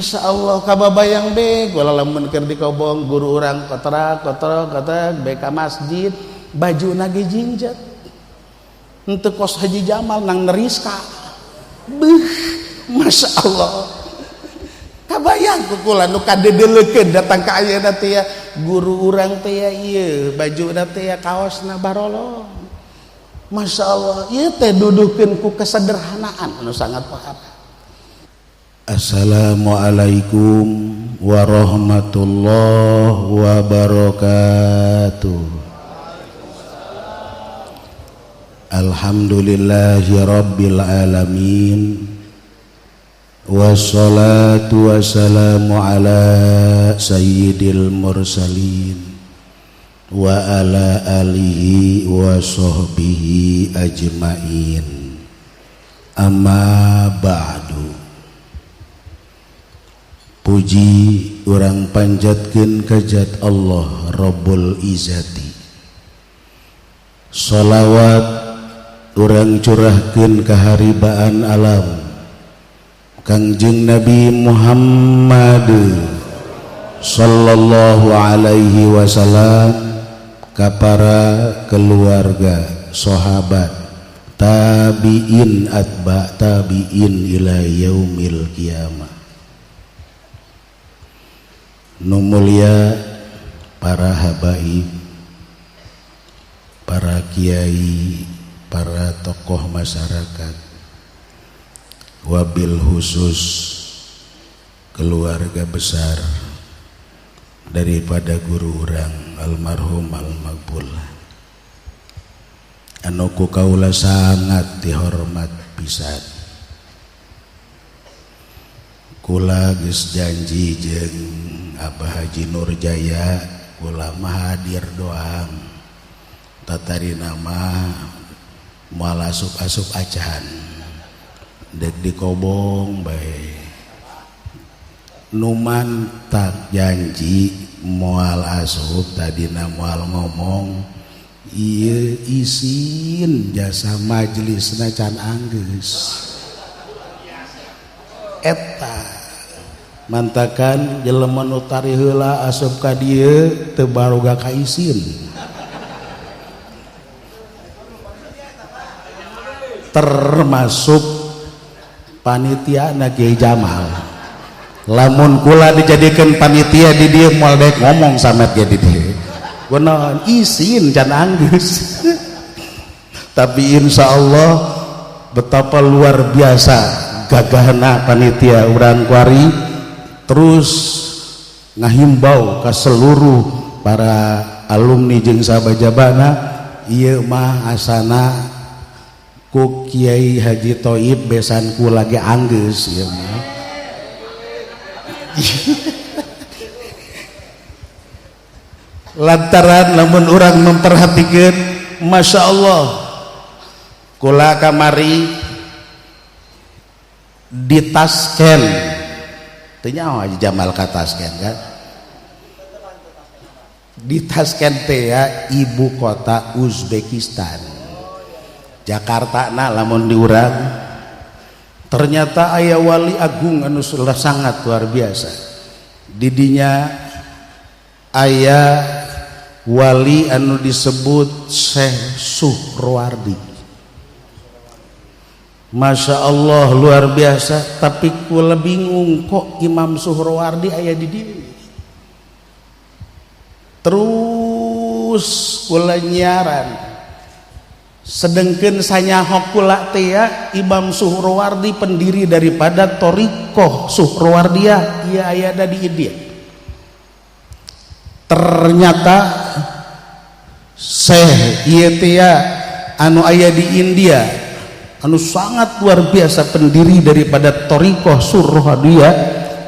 Masya Allah kababayang be gua lamun keur dikobong guru urang kotra kotra kotra be ka masjid baju nage jinjet henteu kos Haji Jamal nang neriska beuh. Masya Allah, kabayang ku kula nu kadedelekeun datang ka ayeuna teh ya guru urang teh ya ieu bajuna teh ya kaosna barolong. Masya Allah, ieu teh duduhkeun ku kesederhanaan anu sangat pohara. Assalamualaikum warahmatullahi wabarakatuh. Alhamdulillahi rabbil alamin. Wassalatu wassalamu ala sayyidil mursalin wa ala alihi wa sahbihi ajmain. Amma ba'du. Puji urang panjatkeun ka zat Allah Rabbul Izzati. Shalawat urang curahkeun ka haribaan alam Kangjeng Nabi Muhammad sallallahu alaihi wasallam, ka para keluarga, sahabat, tabiin, atba tabiin ila yaumil kiamah. Nu mulia para habaib, para kiai, para tokoh masyarakat, wabil khusus keluarga besar daripada guru urang almarhum al-maghfur anu ku kaula sangat dihormat pisan. Kula geus janji jeung Abah Haji Nurjaya, kula mah hadir doang, tatarina mah moal asup-asup acan, dek dikobong bae. Nu mantak janji moal asup tadina moal ngomong ieu isin jasa majelisna can anggeus. Eta mantakan jelema nu tari heula asup ka dieu teu baroga ka isin, termasuk panitia na Kiai Jamal. Lamun kula dijadikan panitia di dieu moal daek ngomong samet ge di dieu, kunaon isin can anggeus. Tapi insya Allah betapa luar biasa gagahna panitia urang kuari terus ngahimbau ke seluruh para alumni jeung sabajabana. Ieu mah asana ku Kiai Haji Toib besan ku lagi anggeus ieu mah. Lantaran lamun urang memperhatikan, Masya Allah, kula kamari di Tasken teu nyaho Haji Jamal ka Tasken kan, di Tasken teh ya ibu kota Uzbekistan, Jakarta na lamun diurang. Ternyata aya wali agung anu sangat luar biasa didinya, aya wali anu disebut Syekh Suhrawardi. Masya Allah luar biasa. Tapi kula bingung kok Imam Suhrawardi aya di dieu. Terus kula nyiaran sedengkeun sanyaho kula teh ya Imam Suhrawardi pendiri daripada Thariqah Suhrawardiyah ieu aya di India. Ternyata Syekh ieu teh ya anu aya di India anu sangat luar biasa pendiri daripada Thariqah Suhrawardiyah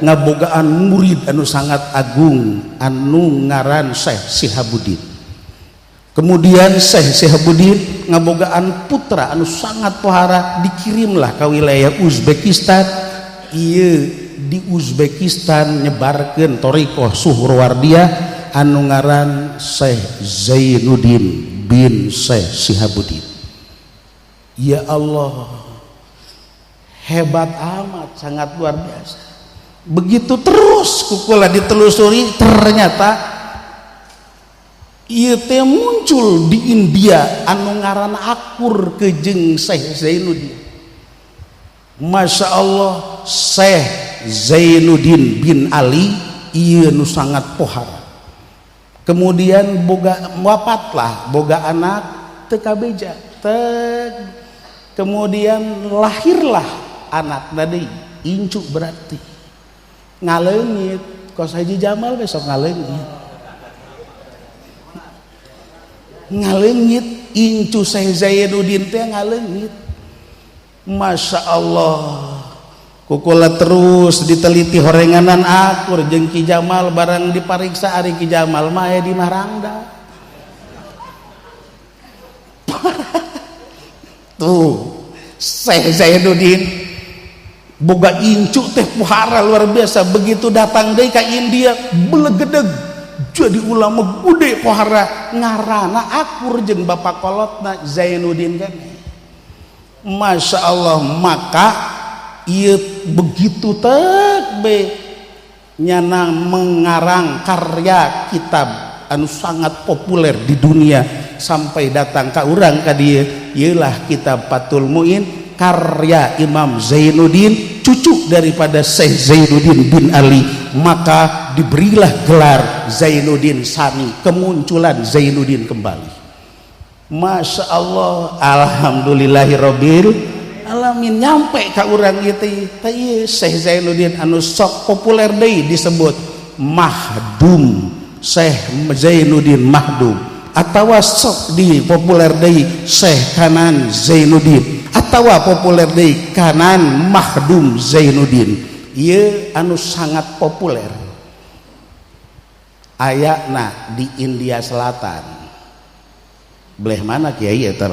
ngabogaan murid anu sangat agung anu ngaran Syekh Sihabuddin. Kemudian Syekh Sihabuddin ngabogaan putra anu sangat pohara, dikirimlah ke wilayah Uzbekistan. Ieu di Uzbekistan nyebarkeun Thariqah Suhrawardiyah anu ngaran Syekh Zainuddin bin Syekh Sihabuddin. Ya Allah, hebat amat, sangat luar biasa. Begitu terus ku kula ditelusuri, ternyata ieu teh muncul di India anu ngaranna akur kejeng Syekh Zainuddin. Masya Allah, Syekh Zainuddin bin Ali ieu nu sangat pohara. Kemudian boga wafatlah, boga anak teu kabeja tek. Kemudian lahirlah anak tadi, incu, berarti ngaleungit kos Haji Jamal besok, ngaleungit, ngaleungit incu Syekh Zainuddin teh ngaleungit. Masya Allah, ku kula terus diteliti horenganan akur jeung Ki Jamal. Barang dipariksa, ari Ki Jamal mah aya di Marangda tuh. Syekh Zainuddin boga incu teh pohara luar biasa. Begitu datang deui ka India, belegedeg jadi ulama gede pohara, ngarana akur jeung bapak kolotna Zainuddin kan. Masya Allah, maka ieu begitu tek be nyana mengarang karya kitab anu sangat populer di dunia sampai datang ka urang ka dieu, ieulah kitab Fathul Muin karya Imam Zainuddin, cucu daripada Syekh Zainuddin bin Ali. Maka diberilah gelar Zainuddin Sani, kemunculan Zainuddin kembali. Masya Allah, alhamdulillahirabbil alamin, nyampe ka urang ieu teh. Teh Syekh Zainuddin anu sok populer deui disebut Mahdum, Syekh Zainuddin Mahdum, atawa sok di populer deui Syekh Kanan Zainuddin, atawa populer deui Kanan Mahdum Zainuddin. Ieu anu sangat populer ayana di India Selatan. Beleh mana, Kiai, eta?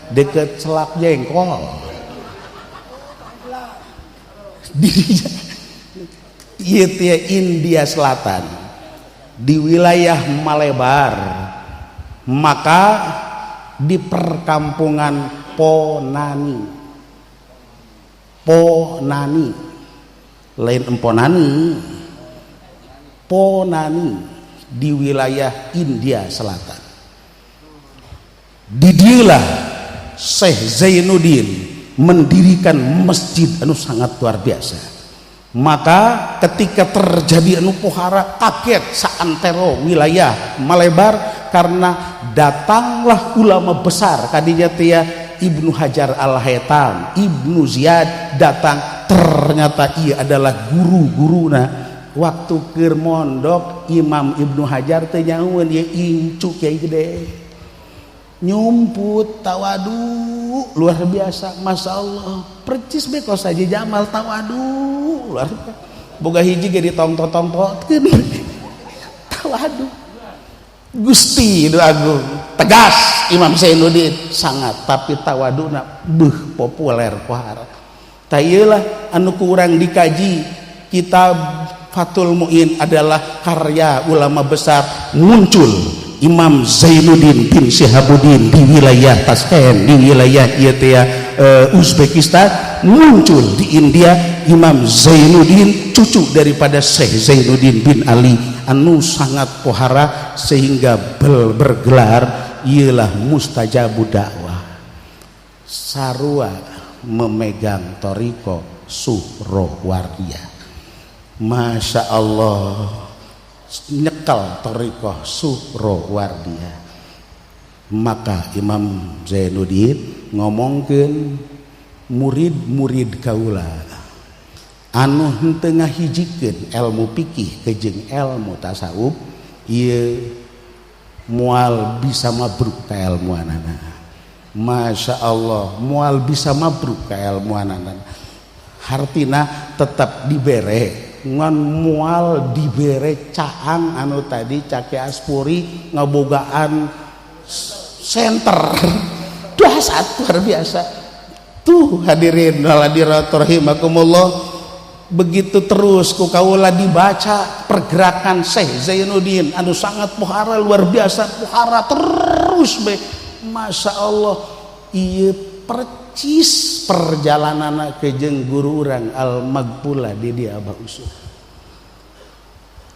Deket Celak Jengkol di ieu teh, India Selatan, di wilayah Malebar, maka di perkampungan Ponani. Ponani, lain Emponani, Ponani, di wilayah India Selatan. Di dieulah Syekh Zainuddin mendirikan masjid anu sangat luar biasa. Maka ketika terjadi anu pohara, kaget saantero wilayah Malebar karena datanglah ulama besar kadinya teh, Ibnu Hajar Al-Haytam, Ibnu Ziyad datang. Ternyata ia adalah guru-guruna waktu keur mondok. Imam Ibnu Hajar teh nyahueun ieu incu kiai gede, nyumput, tawadu luar biasa. Masya Allah, percis be kos Haji Jamal, tawadu luar biasa. Boga hiji ge ditongto-tongtokeun, tawadu. Gusti itu agung, tegas Imam Zainuddin sangat, tapi tawaduna beuh populer pohara. Tah ieulah anu kurang dikaji. Kitab Fathul Muin adalah karya ulama besar, muncul Imam Zainuddin bin Sihabuddin di wilayah Tashkent, di wilayah ieu teh Uzbekistan. Muncul di India Imam Zainuddin, cucu daripada Syekh Zainuddin bin Ali anu sangat pohara sehingga bergelar ialah mustajabu dakwah, sarua memegang thoriqoh Suhrawardiyah. Masya Allah, nyekel thoriqoh Suhrawardiyah. Maka Imam Zainuddin ngomongkeun, murid-murid kaula anu henteu ngahijikeun ilmu fikih kejeng ilmu tasawuf ieu moal bisa mabruk kailmuanana. Masya Allah, moal bisa mabruk kailmuanana. Hartina tetap dibere, ngan moal dibere caang anu tadi cake aspuri ngabogaan center dahsyat luar biasa tuh. Hadirin hadirat rahimakumullah, begitu terus ku kaula dibaca pergerakan Syekh Zainuddin anu sangat pohara luar biasa, pohara terus be. Masya Allah, iya percis perjalanan ke jeng guru urang al magpula di dia Abah Usuf.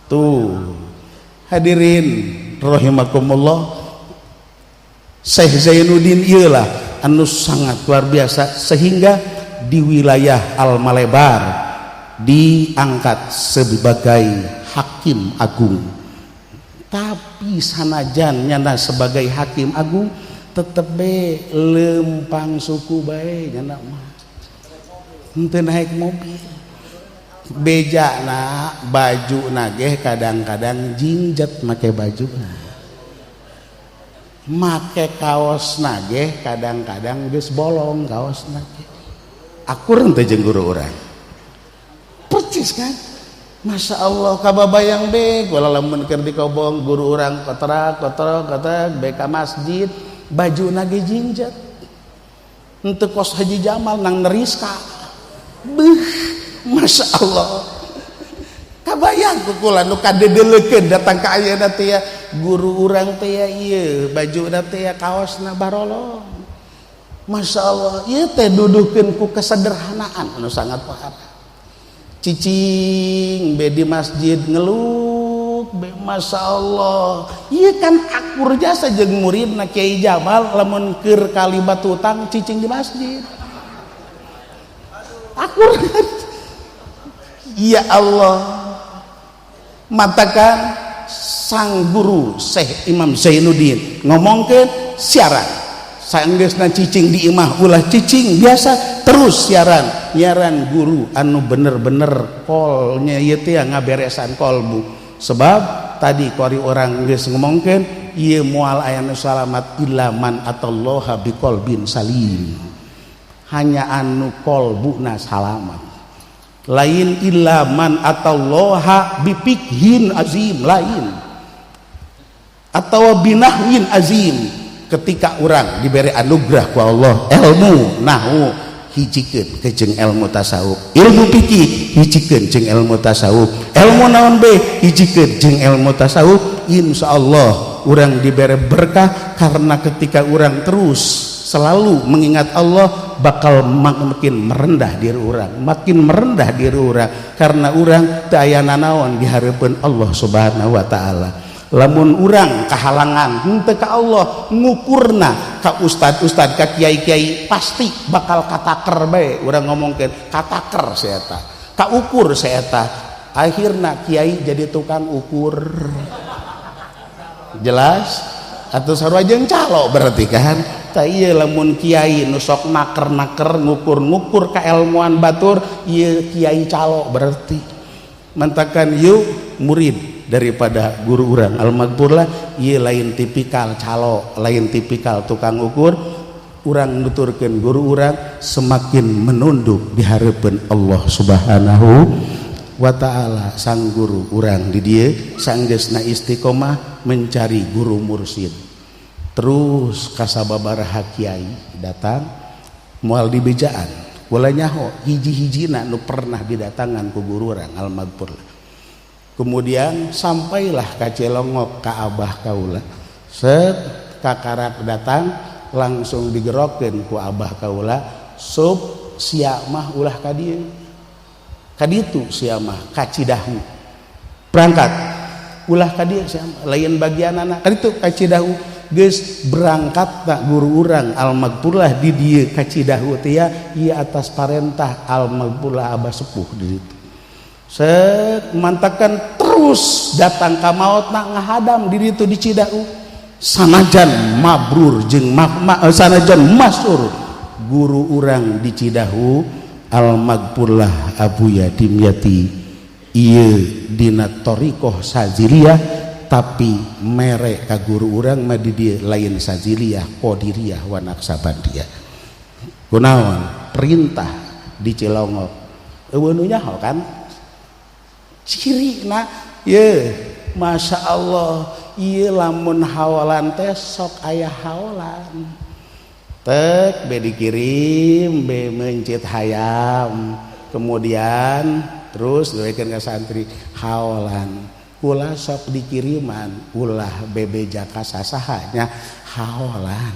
Tuh hadirin rahimakumullah, Syekh Zainuddin iyalah anu sangat luar biasa sehingga di wilayah Al-Malebar diangkat sebagai hakim agung. Tapi sanajan nyana sebagai hakim agung tetep be lempang suku bae nyana mah, henteu naik mobil, bejana baju nageh kadang-kadang jingjet make baju, make kaos nageh kadang-kadang geus bolong kaos nage. Akur teu jeung guru urang? Percis kan? Masya Allah, kababayang be kula lamun keur dikobong guru urang kotorak kotorok kotorak be ka masjid, baju nage jingjet, henteu kos Haji Jamal nang neriska. Beuh, Masya Allah, kabayang ku kula nu kadedelekeun datang ka ayeuna teh ya, guru urang teh ya, ieu bajuna teh ya, kaosna barolong. Masya Allah, ieu teh duduhkeun ku kesederhanaan anu sangat parah. Cicing be di masjid, ngeluk be. Masya Allah, ieu kan akur jasa jeung muridna. Kiai Jamal lamun keur kalibat utang cicing di masjid, akur. Ya Allah, matakan sang guru Syekh Imam Zainuddin ngomongkeun siaran sanggeusna cicing di imah ulah cicing biasa, terus siaran nyaran guru anu bener-bener kolnya ieu teh ngaberesan kolbu. Sebab tadi kori orang geus ngomongkeun ieu moal aya nu salamat illa man atallaha biqalbin salim, hanya anu kolbuna salamat. Lain illa man atallaha bifikhin azim, lain atau binahwin azim. Ketika orang diberi anugerah ku Allah ilmu nahwu, hijikeun ke jeung ilmu tasawuf, ilmu fikih hijikeun jeung ilmu tasawuf, ilmu naon be hijikeun jeung ilmu tasawuf, insyaallah orang diberi berkah. Karena ketika orang terus selalu mengingat Allah, bakal makin merendah diri orang, makin merendah diri orang, karena orang teu aya nanaon di hareupeun Allah Subhanahu wa taala. Lamun urang kahalangan henteu ka Allah, ngukurna ka ustad-ustad, ka kiai-kiai, pasti bakal kataker bae. Urang ngomongkeun kataker saya eta, kaukur saya eta, akhirna kiai jadi tukang ukur jelas atau sarua jeung calo berarti kan. Tah ieu lamun kiai nu sok naker-naker, ngukur-ngukur kaelmuan batur, ieu kiai calo berarti. Mantakan yuk murid daripada guru urang al-maghfurlah ieu lain tipikal calo, lain tipikal tukang ukur. Urang nuturkeun guru urang semakin menunduk di hareupeun Allah Subhanahu wa taala. Sang guru urang di dieu sanggeusna istiqomah mencari guru mursyid terus kasababaraha kiai datang moal dibejaan. Kula nyaho hiji-hijina nu pernah didatangan ku guru urang al-maghfurlah. Kemudian sampailah ka Cilongok ka abah kaula, set kakarak datang langsung digerokeun ku abah kaula, "Sup, sia mah ulah ka dieu, ka ditu sia mah, ka Cidahu berangkat, ulah ka dieu sia mah, lain bagianana, ka ditu ka Cidahu." Geus berangkat tak guru urang al-maghfurlah di dieu ka Cidahu teh ya, ieu atas parentah al-maghfurlah abah sepuh di ditu. Set, mantakan terus datang ka maot nak ngahadam di ditu di Cidahu. Sanajan mabrur jeung sanajan masur guru urang di Cidahu al-maghfurlah Abuya Dimyati ieu dina thariqah Saziliyah, tapi mere ka guru urang mah di dieu lain Saziliyah, Qadiriyah wa Naqsabandiyah. Kunaon perintah di Cilongok eueuh nu nyaho kan ciri na ye. Masya Allah, ieu lamun hawalan teh sok aya hawalan tek be dikirim be mencit hayam, kemudian terus diwekeun ka santri hawalan. Kula sok dikiriman, ulah bebeja ka sasaha nya hawalan.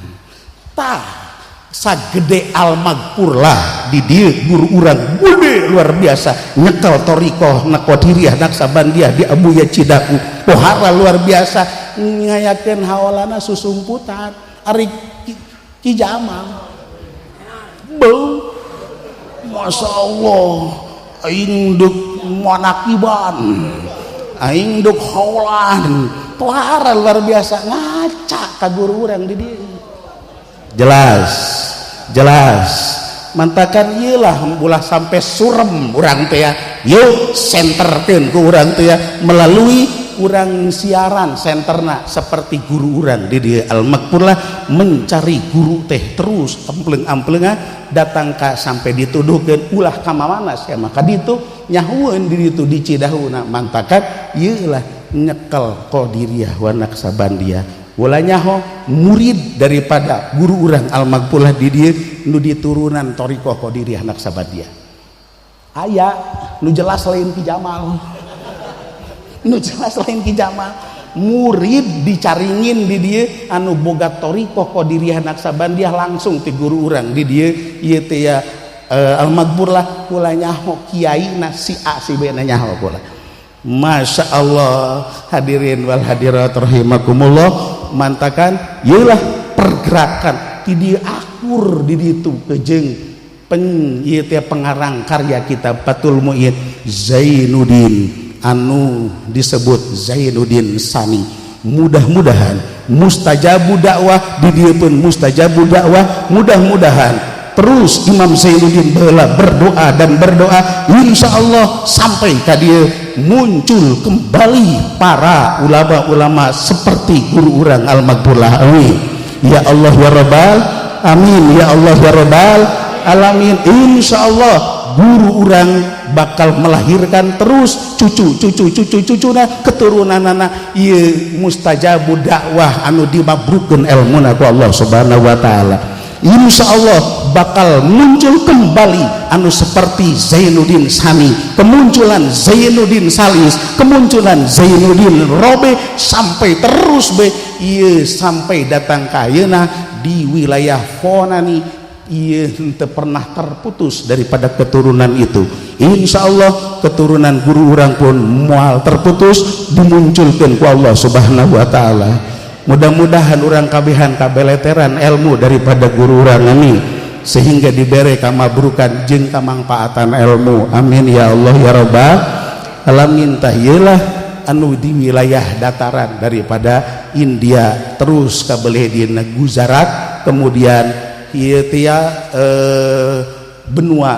Tah. Sagede Al-Maghfurlah di dieu, guru urang gede luar biasa, nyekel thoriqoh na Qadiriyah Naqsabandiyah di Abuya Cidahu, pohara luar biasa, ngayakeun haolana susumputan. Ari Ki Jamal beu, Masya Allah, aing dek manakiban, aing dek haolan, pohara luar biasa, ngaca ka guru urang di dieu. Jelas jelas, mantakan iyalah, ulah sampai surem urang teh ya. Yuk, senterkeun ku urang teh ya, melalui urang siaran senterna seperti guru urang di dieu Al-Maghfurlah, mencari guru teh terus ampleng-amplengan datang ka sampai dituduhkeun ulah ka mana sia, maka ditu nyahueun di ditu di Cidahuna. Mantakan ieu lah nyekel Qadiriyah wa Naqsabandiyah. Ulah nyaho murid daripada guru urang Al-Maghfurlah di dieu nu diturunan thoriqoh Qadiriyah Naqsabandiyah aya nu jelas lain Ki Jamal, nu jelas lain Ki Jamal, murid dicaringin di dieu anu boga thoriqoh Qadiriyah Naqsabandiyah langsung ti guru urang di dieu ieu teh ya, Al-Maghfurlah. Kula nyaho kiai na si A si B na nyaho kula. Masya Allah, hadirin wal hadirat rahimakumullah, mantakan ieulah pergerakan ti dieu akur di ditu kejeng pen ieu teh pengarang karya kitab Fathul Muin, Zainuddin anu disebut Zainuddin Sani. Mudah-mudahan mustajabu dakwah di dieu pun mustajabu dakwah. Mudah-mudahan terus Imam Zainuddin baheula berdoa dan berdoa, insya Allah sampai ka dieu muncul kembali para ulama-ulama seperti guru urang Al-Maghfurlah. Amin ya Allah ya Rabbal amin ya Allah ya Rabbal alamin. Insya Allah guru urang bakal melahirkan terus cucu cucu cucu cucu keturunan anak ieu mustajabu dakwah anu dimabrukeun ilmuna ku Allah Subhanahu wa taala. Insya Allah bakal muncul kembali anu seperti Zainuddin Sani, kemunculan Zainuddin Salis, kemunculan Zainuddin Robe, sampai terus be ieu sampai datang ka ayeuna di wilayah Fonani ieu henteu pernah terputus daripada keturunan itu. Insya Allah keturunan guru urang pun moal terputus, dimunculkan ku Allah Subhanahu wa taala. Mudah-mudahan urang kabehan kabeleteran ilmu daripada guru urang ini sehingga diberi kamabrukan jeung kamangfaatan ilmu. Amin ya Allah ya Rabbal alamin. Tah, ieulah anu di wilayah dataran daripada India terus ka beleh dina Gujarat, kemudian ieu teh benua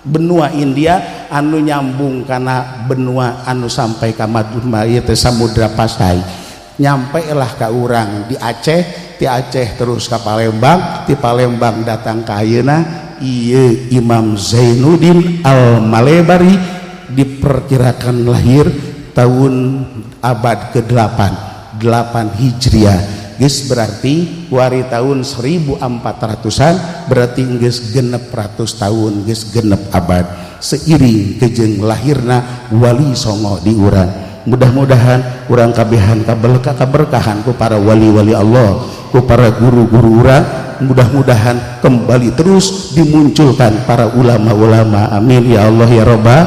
benua India anu nyambung kana benua anu sampai ka Madura, ieu teh Samudra Pasai, nyampe lah ke urang di Aceh, di Aceh terus ke Palembang, di Palembang datang ke ayeuna. Ieu Imam Zainuddin Al-Malebari diperkirakan lahir tahun abad ke-8 8 Hijriah, geus berarti wari tahun 1400-an, berarti geus 600 tahun, geus genep abad seiring kejeng lahirna Wali Songo di urang. Mudah-mudahan urang kabehan kabelka kaberkahan ku para wali-wali Allah, ku para guru-guru urang. Mudah-mudahan kembali terus dimunculkan para ulama-ulama. Amin ya Allah ya Rabbal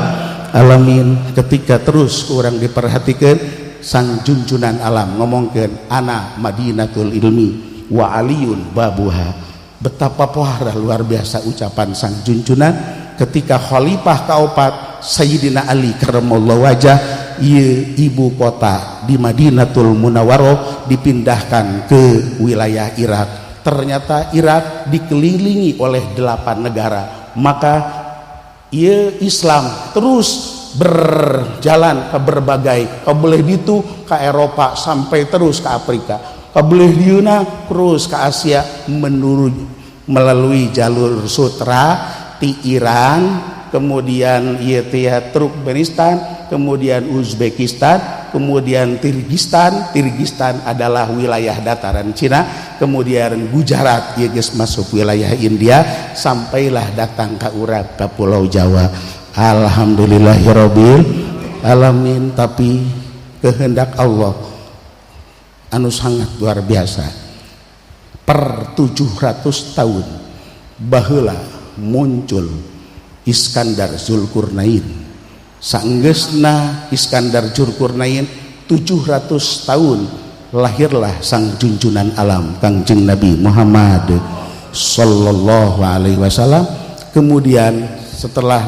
alamin. Ketika terus kurang diperhatikan, sang junjunan alam ngomongkeun ana madinatul ilmi wa aliyun babuha. Betapa pohara luar biasa ucapan sang junjunan ketika khalifah kaopat Sayyidina Ali karramallahu wajah, ieu ibu kota di Madinatul Munawwaroh dipindahkan ke wilayah Irak. Ternyata Irak dikelilingi oleh 8 negara, maka ieu Islam terus berjalan ke berbagai kabeleh ditu ke Eropa sampai terus ke Afrika, kabeleh dieuna terus ke Asia, menurut melalui jalur sutra di Iran, kemudian ieu teh Turkmenistan, kemudian Uzbekistan, kemudian Tirgistan. Tirgistan adalah wilayah dataran Cina, kemudian Gujarat ieu geus masuk wilayah India, sampailah datang ke urang ke Pulau Jawa. Alhamdulillahirabbil alamin. Tapi kehendak Allah anu sangat luar biasa, per 700 tahun. Baheula muncul Iskandar Zulkarnain. Sanggeusna Iskandar Zulkarnain 700 tahun lahirlah sang junjunan alam Kangjeng Nabi Muhammad sallallahu alaihi wasallam. Kemudian setelah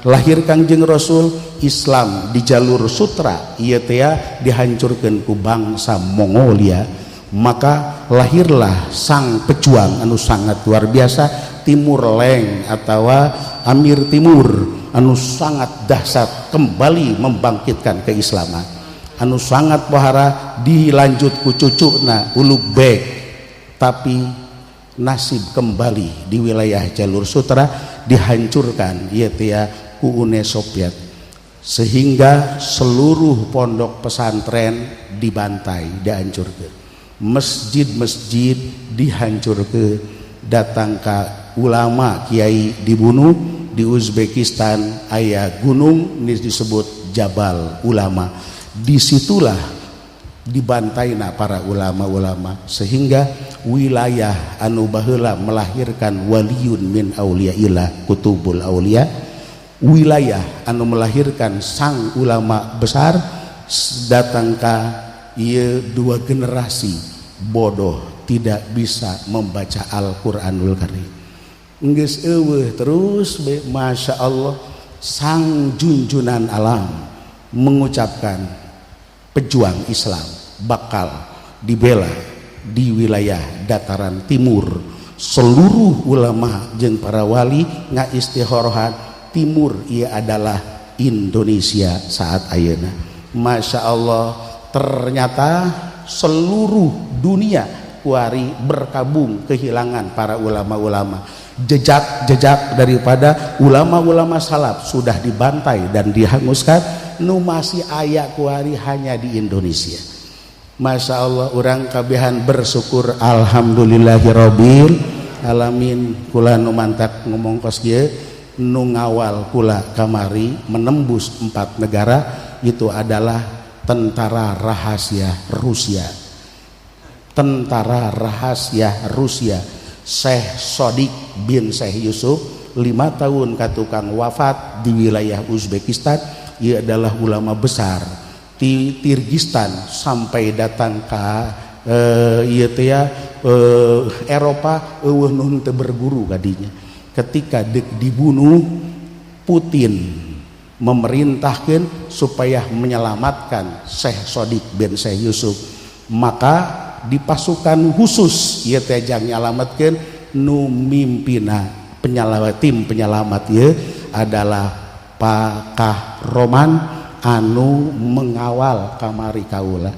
lahir Kangjeng Rasul, Islam di jalur sutra ieu teh dihancurkan ku bangsa Mongolia. Maka lahirlah sang pejuang anu sangat luar biasa, Timur Leng atau Amir Timur, anu sangat dahsyat kembali membangkitkan keislaman anu sangat pohara, dilanjut ku cucuna Ulugbek. Tapi nasib kembali di wilayah jalur sutra dihancurkan ieu teh ku Uni Soviet, sehingga seluruh pondok pesantren dibantai, dihancurkan, masjid-masjid dihancurkan, datang ke ulama kiai dibunuh. Di Uzbekistan aya gunung ini disebut Jabal Ulama, disitulah dibantaina para ulama-ulama, sehingga wilayah anu baheula melahirkan waliyun min auliyaillah, kutubul aulia, wilayah anu melahirkan sang ulama besar, datang ke ieu dua generasi bodoh, tidak bisa membaca Al-Qur'anul Karim, geus eueuh terus be. Masya Allah, sang junjunan alam mengucapkan pejuang Islam bakal dibela di wilayah dataran timur. Seluruh ulama jeung para wali ngaistihorohan timur ia adalah Indonesia saat ayeuna. Masya Allah, ternyata seluruh dunia kuari berkabung kehilangan para ulama-ulama. Jejak-jejak daripada ulama-ulama salaf sudah dibantai dan dihanguskan. Nu masih aya kuari hanya di Indonesia. Masya Allah, urang kabehan bersyukur, alhamdulillahirabbil alamin. Kula nu mantak ngomong kos kieu, nu ngawal kula kamari menembus empat negara itu adalah tentara rahasia Rusia. Tentara rahasia Rusia, Syekh Sodik bin Syekh Yusuf, 5 tahun katukang wafat di wilayah Uzbekistan. Ia adalah ulama besar di Kirgistan sampai datang ke ieu teh ya, Eropa eueuh nu teu berguru kadinya. Ketika dek dibunuh, Putin memerintahkan supaya menyelamatkan Syekh Sodik bin Syekh Yusuf, maka di pasukan khusus ieu teh jang nyalametkeun, nu mimpina penyelamat, tim penyelamat ieu adalah Pak Kahroman anu mengawal kamari kaula.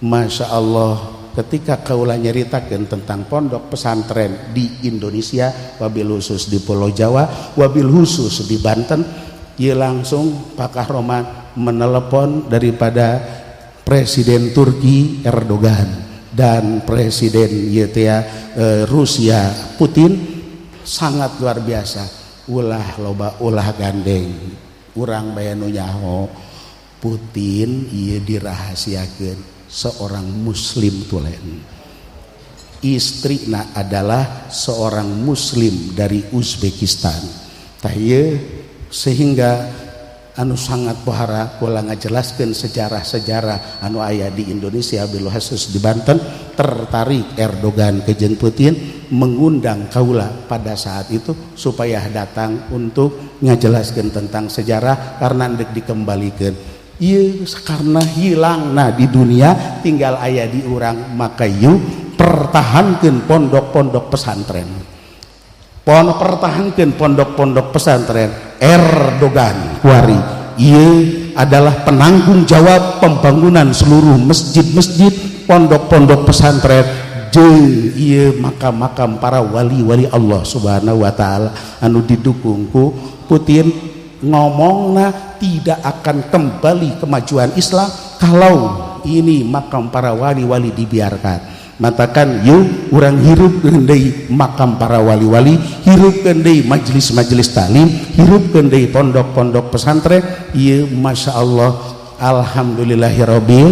Masya Allah, ketika kaula nyeritakan tentang pondok pesantren di Indonesia, wabil khusus di Pulau Jawa, wabil khusus di Banten, ia langsung Pak Kahroman menelepon daripada Presiden Turki Erdogan dan Presiden YTA Rusia Putin. Sangat luar biasa. Ulah loba ulah gandeng, urang bae nu nyaho Putin ieu dirahasiakeun seorang muslim tulen, istrina adalah seorang muslim dari Uzbekistan. Tah ieu sehingga anu sangat pohara kula ngajelaskeun sejarah-sejarah anu aya di Indonesia, bil khusus di Banten. Tertarik Erdogan ke jeung Putin mengundang kaula pada saat itu supaya datang untuk ngajelaskeun tentang sejarah karena ndek dikembalikan. Iya, karena hilang. Nah, di dunia tinggal aya di urang, maka yuk pertahankan pondok-pondok pesantren, pondok, pertahankan pondok-pondok pesantren. Erdogan kuari ia adalah penanggung jawab pembangunan seluruh masjid-masjid, pondok-pondok pesantren jeung ieu makam-makam para wali-wali Allah Subhanahu wa taala anu didukung ku Putin. Ngomongna tidak akan kembali kemajuan Islam kalau ini makam para wali-wali dibiarkan. Matakan yuk urang hirupkeun deui makam para wali-wali, hirupkeun deui majelis-majelis taklim, hirupkeun deui pondok-pondok pesantren. Ieu Masya Allah, alhamdulillahirabbil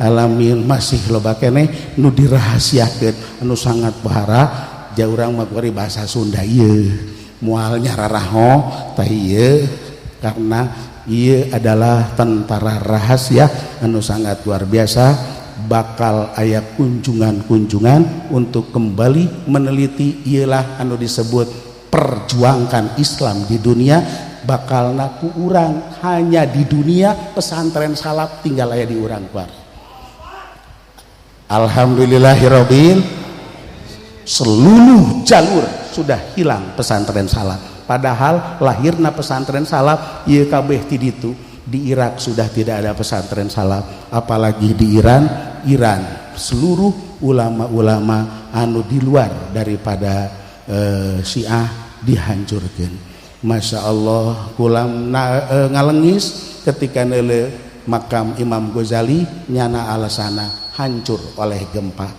alamin, masih loba keneh nu dirahasiakeun anu sangat pohara. Jauh urang mah kuari bahasa Sunda ieu moal nyararaho tah ieu, karena ieu adalah tentara rahasia anu sangat luar biasa. Bakal aya kunjungan-kunjungan untuk kembali meneliti. Ialah anu disebut perjuangkan Islam di dunia. Bakal naku urang hanya di dunia pesantren salaf tinggal aya di urang kuar. Alhamdulillahirobbil, seluruh jalur sudah hilang pesantren salaf. Padahal lahirna pesantren salaf ieu kabeh ti ditu. Di Irak sudah tidak ada pesantren salaf, apalagi di Iran. Iran seluruh ulama-ulama anu di luar daripada Syiah dihancurkan. Masya Allah, kulam na, ngalengis ketika neuleu makam Imam Ghazali, nyana alasana hancur oleh gempa.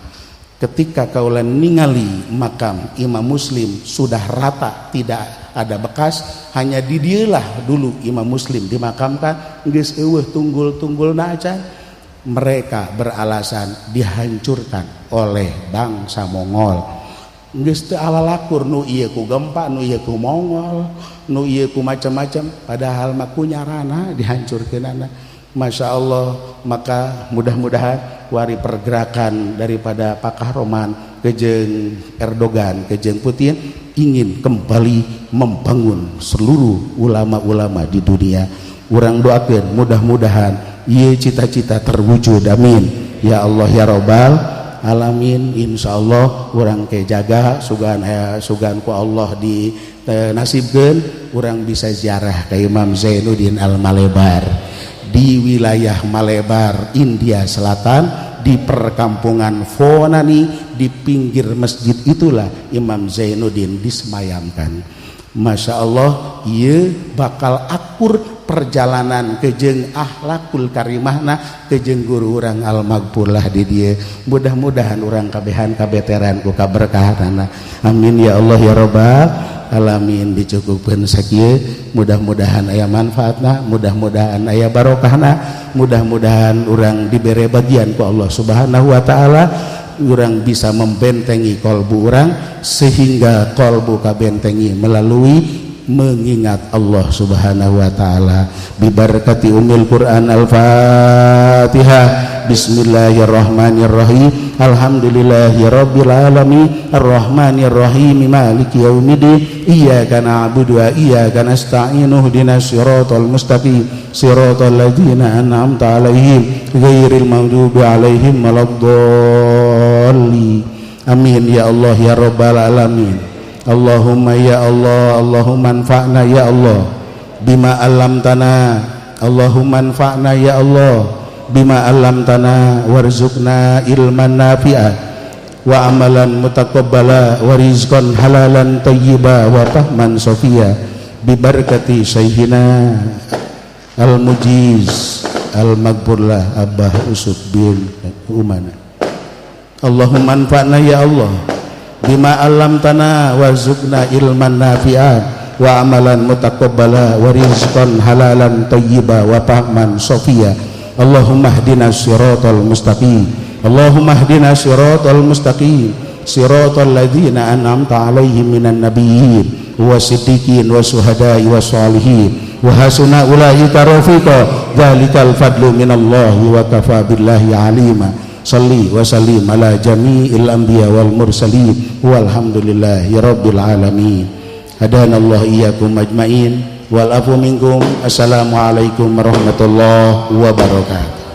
Ketika kaulan ningali makam Imam Muslim sudah rata, tidak ada bekas, hanya di dialah dulu Imam Muslim dimakamkan, geus eueuh tunggul-tunggulna acan. Mereka beralasan dihancurkan oleh bangsa Mongol. Geus teu alalakur, nu ieu ku gempa, nu ieu ku Mongol, nu ieu ku macam-macam, padahal mah ku nyarana dihancurkeunana. Masya Allah. Maka mudah-mudahan wari pergerakan daripada Pak Kahroman kejeng Erdogan kejeng Putin ingin kembali membangun seluruh ulama-ulama di dunia, urang doakan mudah-mudahan ieu cita-cita terwujud. Amin ya Allah ya Robbal alamin. Insyaallah urang ke jaga sugan, sugan ku Allah di nasibkeun urang bisa ziarah ke Imam Zainuddin Al Malebar di wilayah Malebar, India Selatan, di perkampungan Fonani. Di pinggir masjid itulah Imam Zainuddin disemayamkan. Masya Allah, ieu bakal akur perjalanan kejeng akhlakul karimahna kejeng guru urang al maghfurlah di dieu. Mudah-mudahan urang kabehan kabeteran ku kaberkahanana. Amin ya Allah ya Robbal alamin. Dicukupkeun sakieu, mudah-mudahan aya manfaatna, mudah-mudahan aya barokahna, mudah-mudahan urang dibere bagian ku Allah Subhanahu wa taala, urang bisa membentengi kolbu urang sehingga kolbu kabentengi melalui mengingat Allah Subhanahu wa taala. Bibarakati umil Quran. Al-Fatihah. Bismillahirrahmanirrahim. Alhamdulillahi rabbil alamin, arrahmanir rahim, maliki yaumiddin, iyyaka na'budu wa iyyaka nasta'in, ihdinas siratal mustaqim, siratal ladzina an'amta 'alaihim, ghairil maghdubi 'alaihim waladdallin. Amin ya Allah ya rabbal alamin. Allahumma ya Allah, Allahumma anfa'na ya Allah bima 'allamtana, Allahumma anfa'na ya Allah bima 'allamtana, warzuqna ilman nafi'a wa amalan mutaqabbala wa rizqan halalan tayyiba wa fahman sofiya, bibarakati syekhina al mujiz al maghfurlah Abah Usuf bin Umana. Allahumma anfa'na ya Allah bima 'allamtana, warzuqna ilman nafi'a wa amalan mutaqabbala wa rizqan halalan tayyiba wa fahman sofiya. Allahumma hdina siratal mustaqim, Allahumma hdina siratal mustaqim, siratal ladzina an'amta alaihim minan nabiyyin wa siddiqin wa syuhada'i wa salihin, wa hasuna ulaika rafiqa, dzalikal fadlu minallahi wa kafa billahi alima. Salli wa sallim ala jami'il anbiya wal mursalin, walhamdulillahi rabbil alamin. Hadanallahu iyyakum ajmain, wal afu minkum. Assalamualaikum warahmatullahi wabarakatuh.